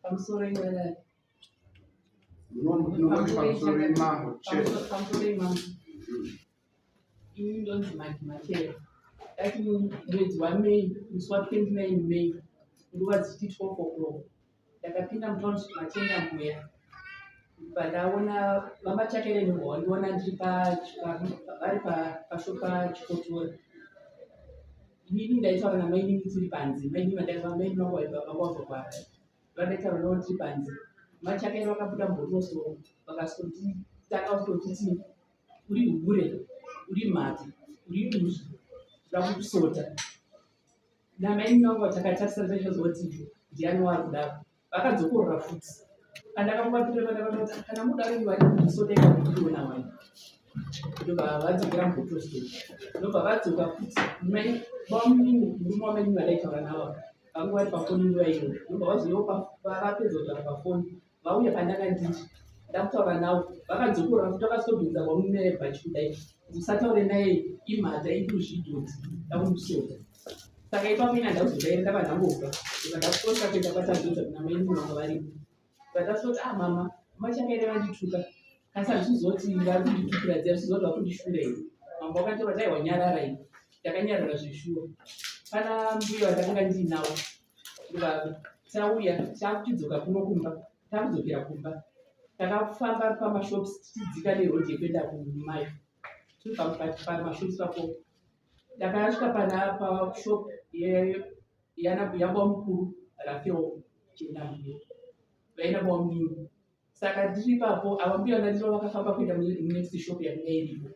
Pamusoro inyarari. Munoti pamusoro imambo chete. Pamusoro imambo. Ini ndonzi Magi Machera. Dati mwedzi waMay, musi wa 29 May, nguva dzichiti 12 o'clock. Ndakapinda mutownship maChenda mbuya. Pandaona vaMachakere ndobva wandiona ndiri vari pashopu paChikotora. Inini ndaitaura namainini tiri panze, mainini vandaiva mainini vangu vaibva vanga vabva kuHarare. Vandaitaura navo tiri panze. Machakaire vakabuda mubhotoro vakasotitanga kutotiti uri hure, uri mhata, uri duzvi, ndoda kukusota. Namainini vangu takatarisa tichazoti ndiani waari kudaro. Vakadzokorora futi. Pandakamuvapindura pandakatoti kana mudaro ini vari kundisota ipapo ndiona wani. Ndobva vadzokera mubhotoro store. Ndobva vadzoka futi mai bamunini murume wamainini vandaitaura navo vanga vari pafoni nguva iyoyo. Ndobva vazouyawo vapedza kutaura pafoni vauya pandanga ndiri ndakutaura navo vakadzokorora futi vakasitobvunza bamunini naye bhachi kudai usataure naye imhata iduzvidhoti ndakundisota. Saka ipapo ini handakuzodaira ndava ndangobva ndobva ndakutosa kuenda kwaTanzodza kuna mainini vanga varipo. Ndakazoti ah mama machakaire vandituka kasi handisi kuziva kuti vari kunditukira dziya handisi kuziva kuti vari kundishura here. Mambo vakataura kuti aiwa nyarara iwe. Ndakanyarara zveshuwa. Pana mbuya vandakanga ndiinavo ndobva tauya takuchidzoka kuno kumba takudzokera kumba takafamba pamashops tichidzika neroad yekuenda kumayo tiri pamashops papo ndakasvika pana pashop yabamukuru Rafeo Chendambuya vaina bamunini saka ndiri ipapo ava mbuya vandandiro vakafamba kuenda munext shop yakanga iripo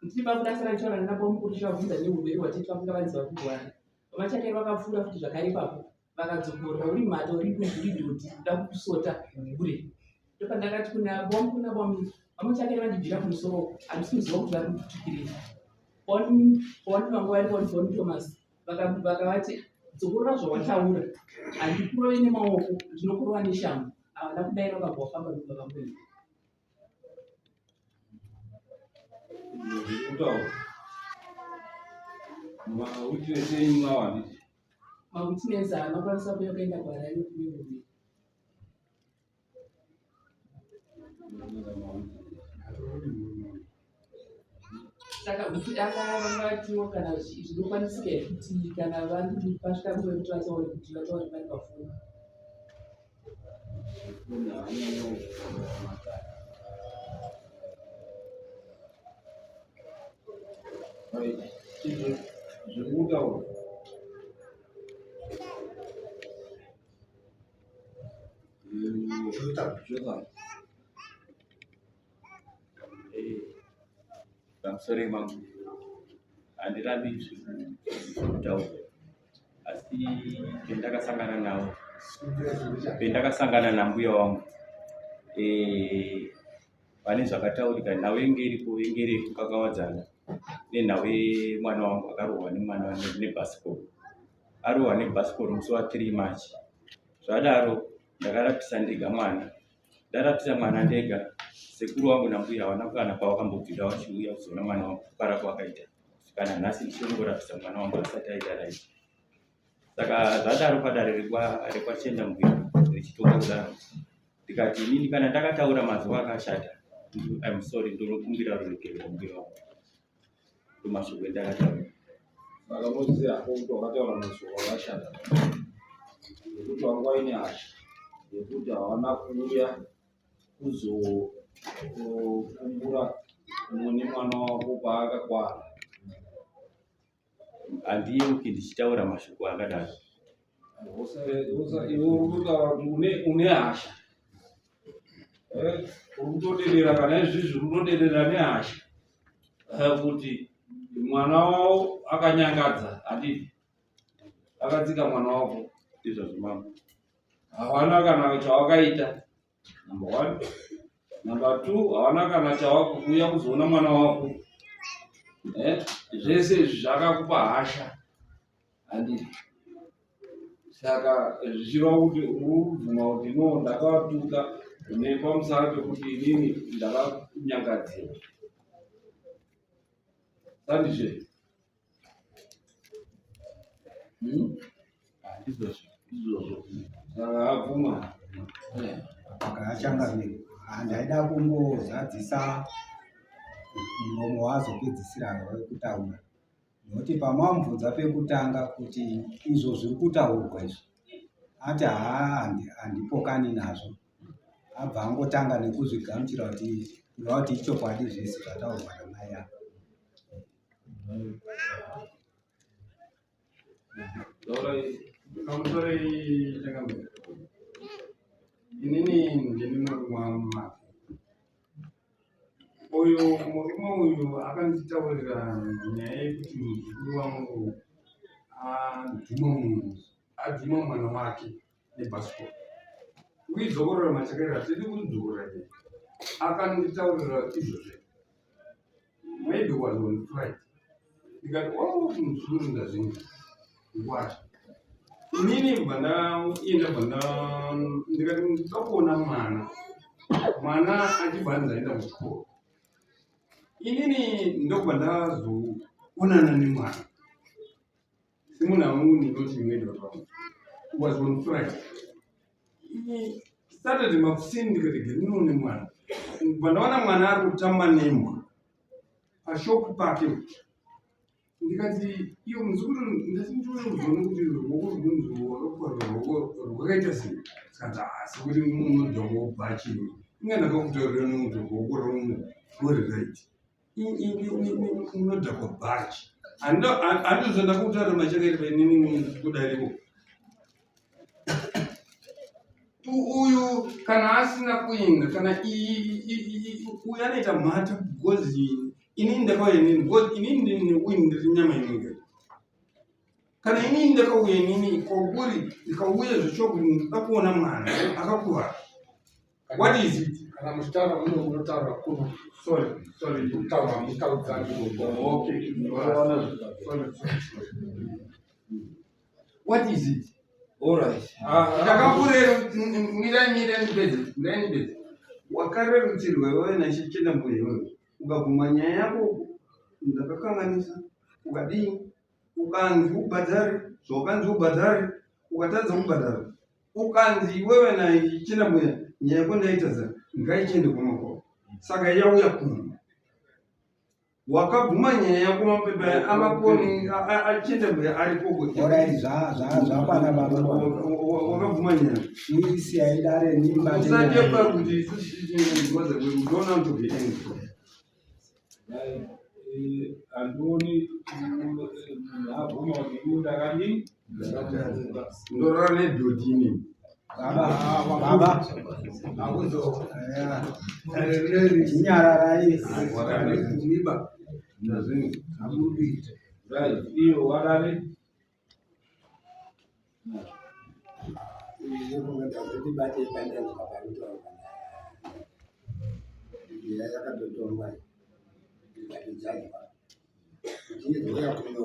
ndiri ipapo ndasara ndichitaura nana bamukuru ndichivabvunza neurwere hwatete vakanga vanzi vari kurwara vamachakairi vakapfuura futi zvakare ipapo vakadzokorora uri mhata uri duzvi uri dhodhi kuda kukusota hure ndopandakati kuna bamukuru nabamunini vamachakairi vandibvira kumusoro handisi kuziva kuti vari kunditukirei Boni vanga vari boni boni Thomas vakavati dzokorora zvawataura handikurove nemaoko ndinokurova neshamhu havana kudaira vakabva wafamba ndobva vangoenda Kutaura. Mawitness enyu nawo handiti? Mawitness haana kukwanisa kuuya kuenda kuHarare kune urwere. Saka kuti aka vangatiwo kana zvinokwanisika here kuti kana vanhu pasvika nguva yekuti vataure kuti vataure vari pafoni. Zvekutaura. Pamusoro mangu handirambi zvekutaura asi pendakasangana navo pendakasangana nambuya wangu eh, pane zvakataurika nhau yenge iripo yenge iri yekukakavadzana nenhau yemwana wangu akarohwa nemwana nebhasikoro arohwa nebhasikoro musi wa 3 march Zvadaro ndakarapisa ndega mwana. Ndarapisa mwana ndega, sekuru wangu nambuya havana kana kwavakambobvira vachiuya kuzoona mwana wangu kukara kwakaita. Kana nhasi ndichingorapisa mwana wangu asati aita right. Saka zvadaro padare rekwachenda mbuya richitonga kudaro ndikati inini kana ndakataura mazuva akashata I'm sorry ndinokumbira ruregerero mbuya wangu. Ndomashoko endakataura. Saka unoziva hako kuti wakataura mashoko akashata nekuti wanga waine hasha yekuti hawana kuuya kuzokumbura mune mwana wako paakakwana. Handiyeuki ndichitaura mashoko akadaro. Iwe uri kutaura kuti une hasha eh, uri kutodedera kana izvizvi uri kutodedera nehasha eh, kuti mwana wavo akanyangadza handiti akatsika mwana wako Ndizvozvo mambo. Hawana kana chawakaita number one number two hawana kana chawakuuya kuzoona mwana wako eh, zvese izvi zvakakupa hasha handiti saka zvichireva kuti urikubvuma kuti no ndakavatuka nepamusana pekuti inini ndakanyangadzirwa sandizve Hmm? Ndizvozvo. Ndizvozvo. Saka abvuma. Akachangamira, handaida kungozadzisa muromo wazopedzisira wekutaura, nokuti pamamubvunza pekutanga kuti izvo zviri kutaurwa izvi, ati haa, handipokani nazvo. Abva angotanga nekuzvigamuchira kuti kureva kuti ichokwadi zvese zvataurwa namai ava. Pamusoroi changamire. Inini ndini murume waMafi. Uyu murume uyu akanditaurira nyaya yekuti muzukuru wangu adhuma munhu, adhuma mwana wake nebhasikoro. Kuidzokorora machakaira tiri kudzokorora nyaya. Akanditaurira izvozvo. Maybe was on Friday. Ndikati, oh, muzukuru ndazvinzwa. Ngwasha. Inini bva ndaenda bva nda ndikati ndinoda kuona mwana. Mwana achibva anzi aenda kuchikoro. Inini ndokubva ndazoonana nemwana. Semunhu wangu ndinoti mwedi wataura. Was on Friday. Saturday makuseni ndikati ndinoone mwana. Bva ndaona mwana ari kutamba nembwa pashopu pake. Ndikati iyo muzukuru ndati ndione kuzoona kuti ruoko rwunzi rwakakora ruoko rwakaita sei. Tikati asi kuti munodhongo bhachi. Inga ndakakutaurira nekuti ruoko rwangu rwuri right. Unodhakwa bhachi. Handizvo ndakutaurira machakaita inini kudariko. Uyu kana asina kuenda kana uyu anoita mhata because inini ndakauya inini because inini ndini uyu ndiri nyama inenge kana inini ndakauya inini kwauri ndikauya zvechokuti ndinoda kuona mwana akakuvara. What is it? Kana muchitaura muno munotaura kuno. Sorry, sorry. Kutaura mutaudzani. Okay. Sorry, sorry. What is it? All right. Ndakakurera mirai mirai ndipedze mirai ndipedze. Wakarerutsirwa iwewe nachichenda mbuya iwewe. Ukabvuma nyaya yako ndakakanganisa ukadii ukanzi ubhadhare zvawakanzi ubhadhare ukatadza kubhadhara ukanzi iwewe nachichenda mbuya nyaya yako ndaitadza ngaichiende kwamakoro saka yauya kuno wakabvuma nyaya yako mapepa amakoni achienda mbuya arikoko. Alright, zvakwana baba. Wakabvuma nyaya. Isiyai dare nimba. Usatepa kuti isusu we don't want to be angry. Handioni munhu abvuma kuti iwe ndakadii. Ndorara nedhoti inini. Baba, baba. Chinyararai. Wakandikumiba ndazvinhu. Hamuri. Right, iyo wadare. Ndibate pandazwa parutaurwa nyaya yakatotongwa ikatodzadzwa kuti izouya kuno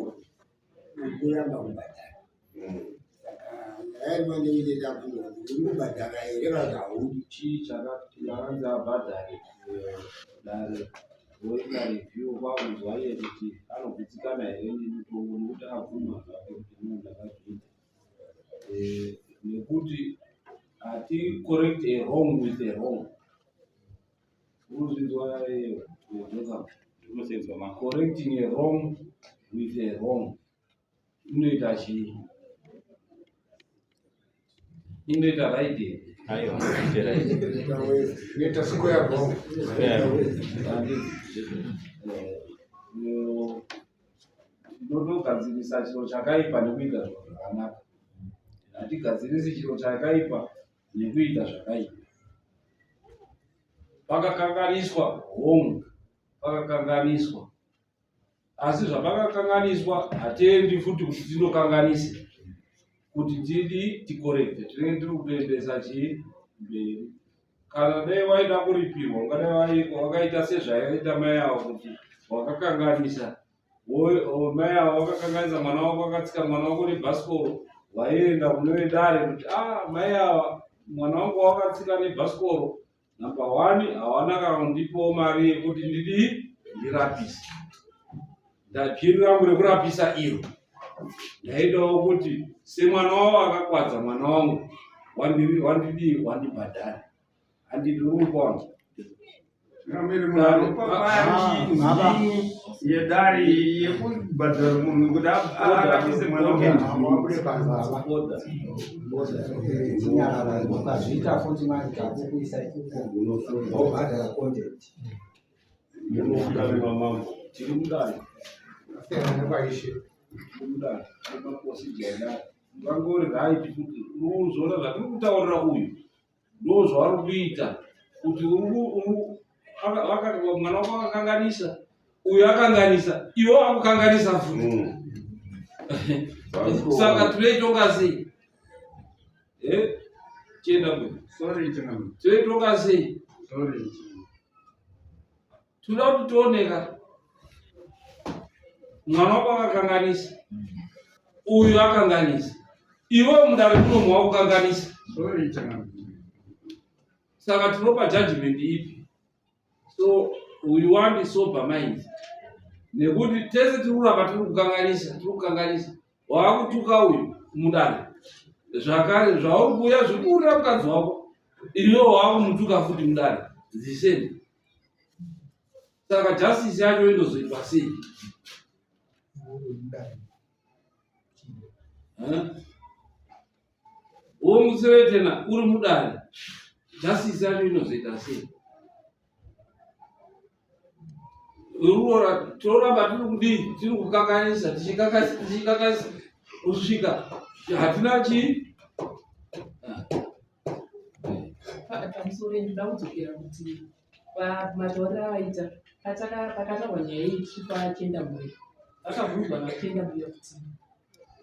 kuramba kubhadhara. Saka nyaya inondiitira kuno uri kubhadhara here kana kuti haudi? Chii chakanzi abhadhare? Dare voita review kwakuzwa iye kuti anogutsikana here nemutongo, nekuti abvuma zvake kuti no, ndakazviita. Nekuti hati correct a wrong with a wrong. Unozvinzwa, Joseph? Ndinozvinzwa ma. Correcting a wrong with a wrong inoita chii? Inoita right here? Aiwa, inoita right. Inoita square wrong. Tinotogadzirisa chiro chakaipa nekuita zviro zvakanaka. Hatigadzirisi chiro chakaipa nekuita zvakaipa. Pakakanganiswa, hongu, pakakanganiswa, asi zvapakakanganiswa hatiendi futi kuti tinokanganise kuti tidi ticorrecte. Tinenge tiri kutoendesa chii mberi. Kana dai waida kuripirwa, ungadai wakaita sezvaiita mai avo kuti wakakanganisa. Mai avo wakakanganisa mwana wako, akatsika mwana wako nebhasikoro, waienda kune vedare kuti a ah, mai ava mwana wangu wakatsika nebhasikoro, number one hawana kana kundipawo mari yekuti ndidii ndirapise, ndabhiri rangu rekurapisa iro. Ndaidawo kuti semwana wavo akakwadza mwana wangu. Wandidii? Wandibhadhara. Handidi uri kuona. Changamire, munhu anopa mari ndini yedare yekubhadhara munhu kuti arapise mwana wake. Wabude panze baba. Order. Chinyarara, ukazviita futi manje takukuisa ikoko wobhadhara content. Mudare mamambo. Tiri mudare. Asiyana nekwaishe. Tiri mudare. Nemaprocedure edare. Ungangori right kuti unozoona zvatiri kutaurira uyu ndo zvaari kuita kuti mwana wako akakanganisa, uyu akanganisa, iwe wakukanganisa futi. Saka tinoitonga sei? Eh? Chienda mberi. Sorry, Changamire. Tinoitonga sei? Sorry. Tinoda kuti tioneka mwana wako akakanganisa, uyu akanganisa, iwe mudare munomu wakukanganisa. Sorry, Changamire. Saka tinopa judgment ipi? So we want sober mind, nekuti tese tiri kuramba tiri kukanganisa, tiri kukanganisa. Waakutuka uyu mudare zvakare, zvauri kuuya zviri kuurira mukadzi wako, iwe waakumutuka futi mudare the same. Saka justice yacho inozoitwa sei? Eh? Womutsiretena uri mudare, justice yacho inozoita sei? Ruora toramba tiri kudii? Tiri kukanganisa, tichikanganisa, tichikanganisa kusvika hatina chii. Pamusoro, ndoda kudzokera kuti pamatauriro avaita pakataurwa nyaya iyi tichipa Chendambuya, vakabvunzwa naChendambuya kuti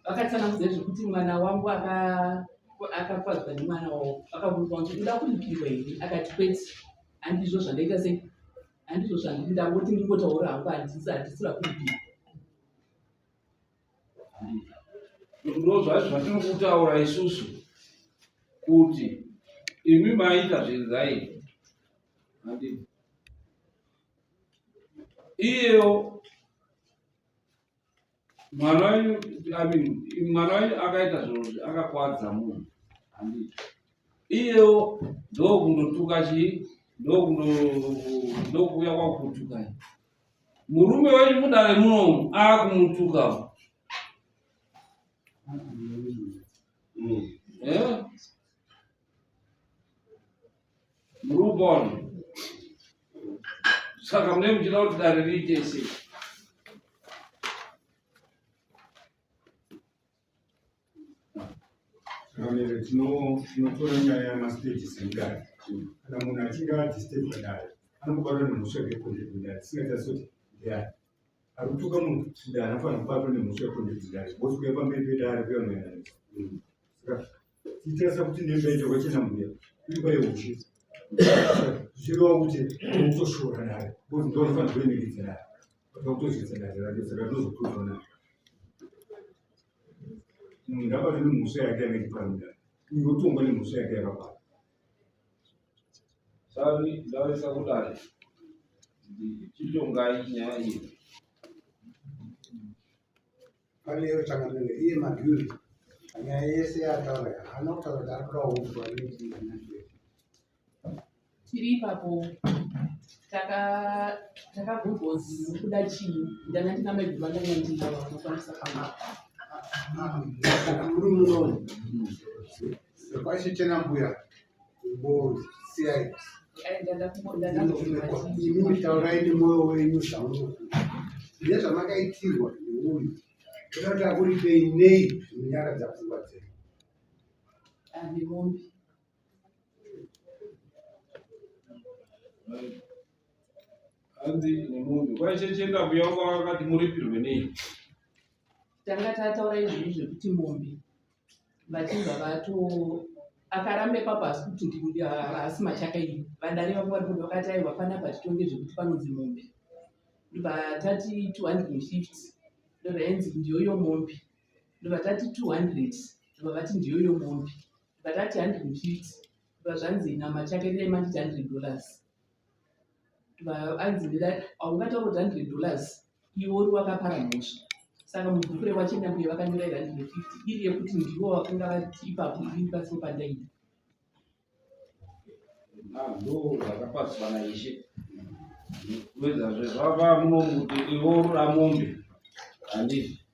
vakatsanangudza zvekuti mwana wangu akakuvadzwa nemwana wavo. Vakabvunzwa kuti uda kuripirwa here, akati kwete, handizvo zvandaita sei, handizvo zvandiri, ndangoti ndingotaura hangu, handisira kuripirwa. Ndo zvacho zvatiri kutaura isusu kuti imi maita zviri right, handiti? Iyewo mwana wenyu, I mean, mwana wenyu akaita zviro, akakwadza munhu, handiti? Iyewo ndokundotuka chii, ndokuuya kwakutukai murume wenyu mudare munomu, akumutukawo. Eh? Muri kuona? Saka mune muchida kuti dare riite sei? Changamire, tinotora nyaya yamastages emudare. Kana munhu achinge adisturba dare, anongobatwa nemhosva yecontempt mudare, tisingatarisi kuti ndeyani. Ari kutuka munhu mudare anofanira kubatwa nemhosva yecontempt mudare, because kuuya pamberi pedare kuya muyananisa. Saka tichitarisa kuti nemba yacho kwachena mbuya imba yeushe, zvichireva kuti unotoshora dare, because ndo anofanira kuremekedza dare, vakutozvidza dare racho, saka tinozokudzwa nayo. Munhu ngabatwe nemhosva yake yange ichipara mudare, uyu otongwa nemhosva yake yakapara. Sari ndavesa kudare, chitongai nyaya iyi. Pane Changamire, iye Maguri panyaya yese yaataura haana kutaura kuti ari kuda kuudzwa nechii. Tiri ipapo takabvunzwa kunzi muri kuda chii, ndanga ndina maiguru vandanga ndinavo vanokwanisa. Muri munomu kwaishe mbuya mbosiyai. Ndandakuzoti Imimi taurai nemwoyo wenyu zvamunofunga nezvamakaitirwa neuyu, kuda kuti akuripei nei zvinonyaradza pfungwa dzenyu. Nemombe. Hanzi nemombe. Kwaichechenda mbuya wako akati muripirwe nei? Tanga tataura izvozvo zvekuti mombe, vachibva vato akaramba ipapo, asi kuti haasi machaka iyi vadare vangu vari kuti vakati aiwa, panapa titonge zvekuti panonzi mombe. Ndobva tati 250, ndobva yainzi ndiyoyo mombe. Ndobva tati 200, ndobva vati ndiyoyo mombe. Ndobva tati 150, ndobva zvanzi namachaka dai manditi $100. Ndobva anzi haungataura kuti $100 iwe uri wakapara mhosva. Saka mubhuku rekwachenda mbuya vakanyora iri 150 iri yekuti ndivo vakanga vati ipapo, ini pasipo pandaida. Ah, ndo zvakapaswa naishe wedzazve zvava muno kuti iwe unoda mombe handiti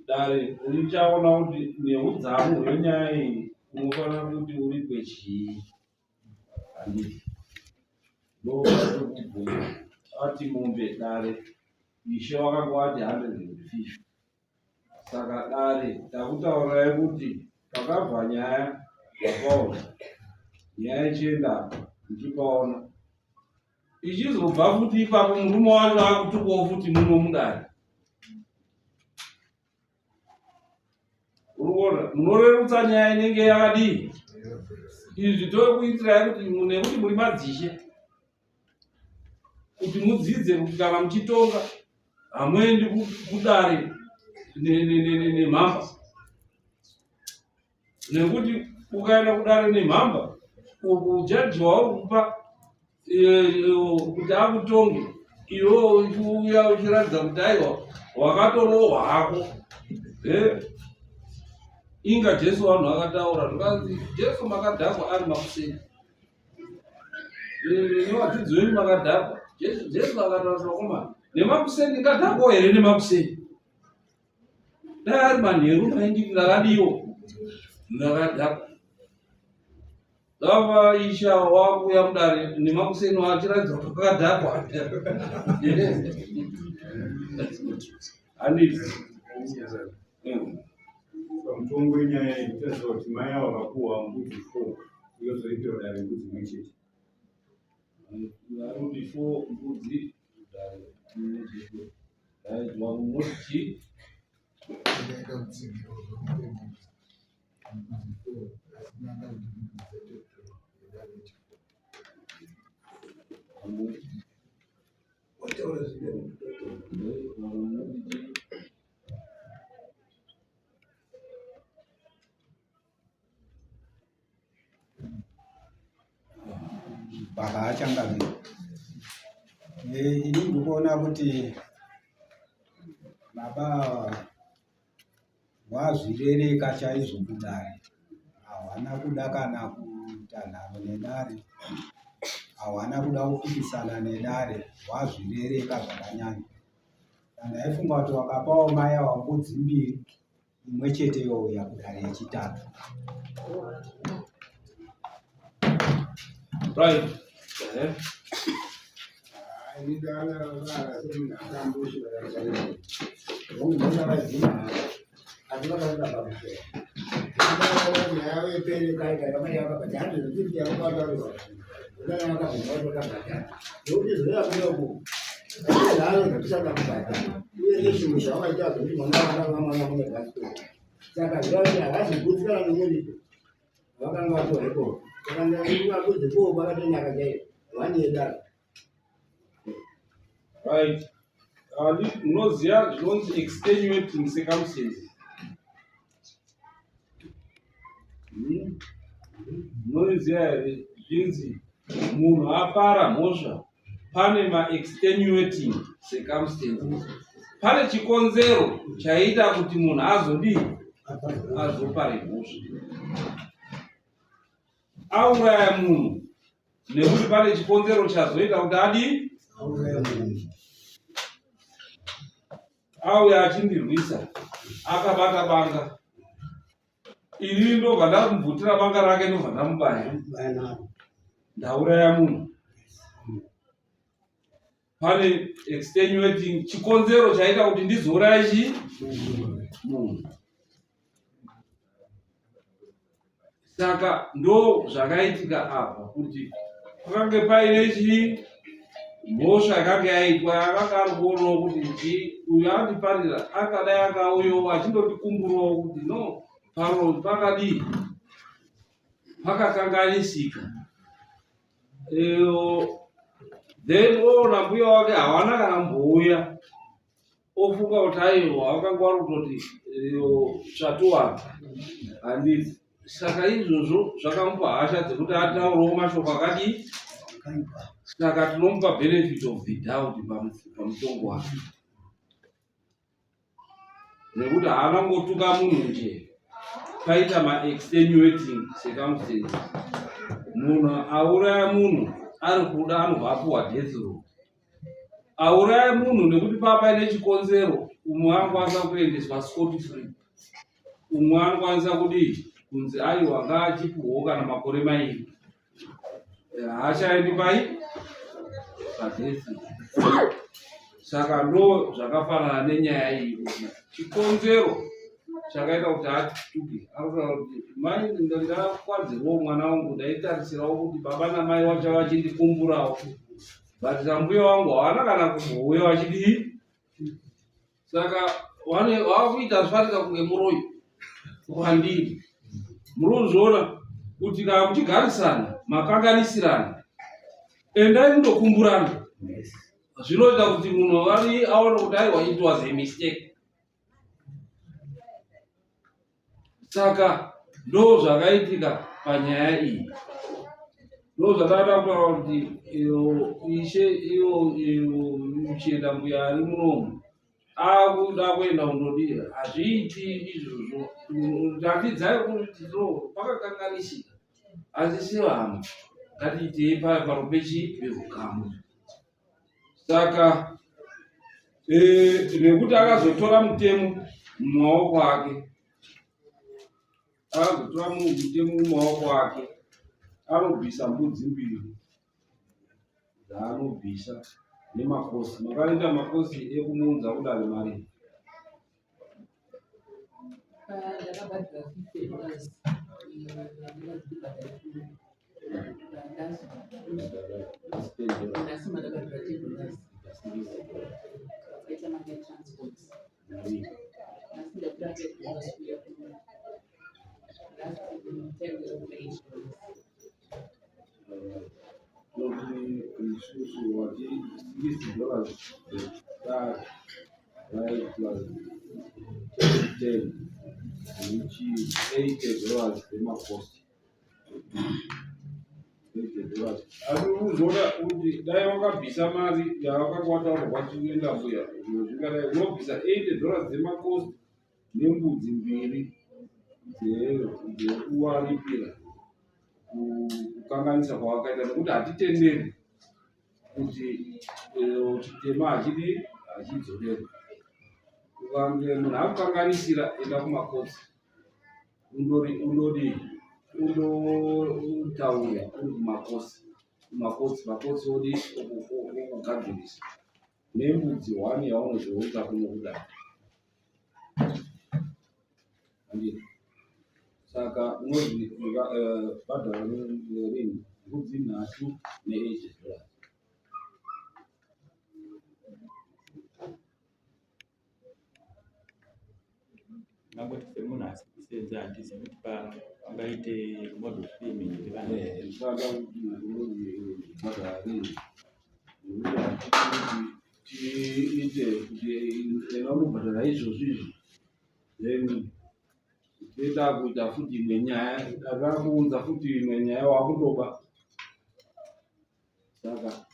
dare richaona kuti neudzamu hwenyaya iyi unofanira kuti uripwe chii handiti ndokubvunza ati mombe dare ishe wakanga wati 150 Saka dare takutaurirai kuti pakabva nyaya yapaona nyaya ichienda muchipaona ichizobva futi ipapo murume wacho akutukwawo futi muno mudare urikuona munorerutsa nyaya inenge yakadii izvi tokuitirai kuti nekuti muri madzishe kuti mudzidze kuti kana muchitonga hamuendi kudare nemhamba nekuti ukaenda kudare nemhamba ujaji wauri kupa eh, kuti akutonge iwe uchiuya uchiratidza kuti aiwa wakatorohwa hako eh? inga jesu vanhu vakataura zvikanzi jesu makadhakwa ari makuseni nevadzidzi venyu makadhakwa jesu akataura kuti vakomana nemakuseni ndingadhakwawo here nemakuseni dai ari manheru maindi ndakadiwo ndakadhakwa vava isha wakuuya mudare nemakuseni wachiratidza kuti wakadhakwa handiti Pamutongo wenyaya iyi kutarisira kuti mai ava vapuwa mbudzi 4 yozoipira dare mbudzi imwe chete. Varuti 4 mbudzi dare imwe chete. Right, vamwe munoti chii? Ndakaita rutsigiro rwemutemo mbudzi 4 asi ndanga kuti mbudzi dzetete yedare yechifo. Vamwe Wataura zvine vamwe munoti chii? Baba achangamire. Eh, ini ndikuona kuti baba wazvirereka chaizvo kudare hawana kuda kana kuita nharo nedare hawana kuda kupikisana nedare wazvirereka zvakanyanya Ndaifunga kuti wakapawo mai awa mbudzi mbiri imwe chete youya kudare yechitatu. Right. Eh. Saka zvavazigutsikana nemuripo vakanga vatoreko saka ndakuti ko vakatonaka chaiyo vaniyedaro Right. Munoziva zvinonzi extenuating circumstances. Hmm? Munoziva here zvinzi munhu apara mhosva pane maextenuating circumstances. Pane chikonzero chaiita kuti munhu azodii azopare mhosva. Auraya munhu nekuti pane chikonzero chazoita kuti adii auya achindirwisa akabata banga ini ndobva ndamubvutira banga rake ndobva ndamubaya ndauraya munhu pane extenuating chikonzero chaita kuti ndizouraya chi munhu saka ndo zvakaitika apa kuti pakange paine chii mhosva yakange yaitwa akanga ari kuonawo kuti chii uyu andiparira akadai akauyawo achindotikumburawo kuti no paro pakadii pakakanganisika then oona mbuya wake hawana kana mbouya ofunga kuti aiwa wakanga wari kutoti tsvatuwana handiti saka izvozvo zvakamupa hasha dzekuti ataurewo mashoko akadii saka tinomupa benefit of the doubt pamutongo wake nekuti haana kungotuka munhu nje paita maextenuating circumstances. Munhu auraya munhu ari kuda anobva apuwa death row. Auraya munhu nekuti paa paine chikonzero, umwe anokwanisa kuendeswa scot free, umwe anokwanisa kudii kunzi aiwa ngaachipuhwo kana makore mairi, haachaendi pai padeath. Saka ndo zvakafanana nenyaya iyi kuti chikonzero chakaita kuti atituke, arikutaura kuti mai ndakwadzirwawo mwana wangu, ndaitarisirawo kuti baba namai wacho vachindikumburawo, but sambuya wangu hawana kana kumbouya vachidii. Saka vakuita zvifanika kunge muroyi kwandiri. Munozviona kuti kana muchigarisana makanganisirana, endai mundokumburana. Zvinoita kuti munhu ari aone kuti aiwa, it was a mistake. Saka ndo zvakaitika panyaya iyi, ndo zvakada kutaura kuti iyo ishe iyo iyo mbuya ari munomu akuda kuenda kundodii, hazviiti izvozvo. Ratidzai kuti no, pakakanganisika, asi sevamwe ngatiitei paro pechi peukama. Saka nekuti akazotora mutemo mumaoko ake, akazotora mutemo mumaoko ake, anobvisa mbudzi mbiri dzaanobvisa nemakosi. Makaita makosi ekumuunza kudare mari? Ndakabhadhara $50. Ndakabhadhara ndakabhadhara $10, kaita mari yetransport. Nhasi ndakwira $5 kuuya kuno. Last time ndakakwira $8. Toti isusu wati $60 that right plus 10, which is $80 dzemacost, $80. Asi unozoona kuti dai wakabvisa mari yawakakwataura kwachienda mbuya, zviro zvingadai unobvisa $80 dzemacost nembudzi mbiri dzekuwaripira kukanganisa kwawakaita, nekuti hatitenderi kuti chitema hachidi hachidzorerwa. Ukange munhu akukanganisira, enda kumakotsi undodii, undotaura uri kumakosi, kumakotsi, makotsi odi okugadzirisa nembudzi hwani yaunozounza kuno kudai, handiti? Saka unozvi bhadhara rini mbudzi nhatu ne$80? Ngangoti semunhu asi kusenza, handizivi kuti pangaite mode of payment here kana Saka kuti unozibhadhara rini, nekuti hatiti tiite kuti ena unobhadhara izvozvo izvi, then toita kuita futi imwe nyaya, rakuunza futi imwe nyaya wakutoba. Saka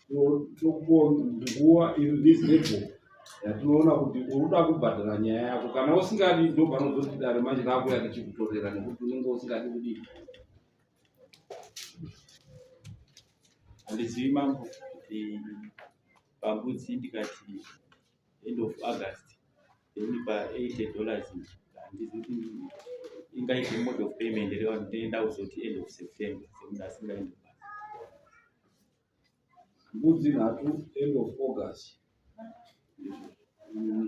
tokupa nguva iri reasonable yatinoona kuti uri kuda kubhadhara nyaya yako. Kana usingadi, ndo panozoti dare manje rakuya richikutorera, nekuti unenge usingadi kudii. Handizivi mambo kuti pambudzi ndikati end of August, then pa$80 handizivi kuti ingaite mode of payment here kana kuti ndinoenda kuzoti end of September semunhu asingaendi kubasa. Mbudzi nhatu end of August,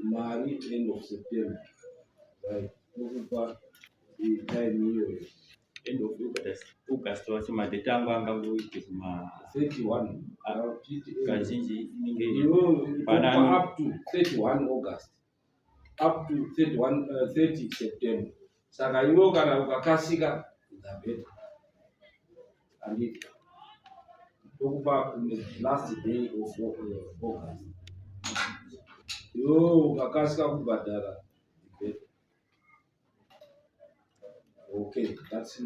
mari end of September, right? Tokupa time iyoyo. End of August, August wacho madate angu angangoite kuma 31. Kazhinji inenge iwewe Panani. Up to 31 August, up to 31, 30 September. Saka iwewe kana ukakasika, the better, handiti? Tokupa last day of August. Iwewe ukakasika kubhadhara, the better. Okay, that's.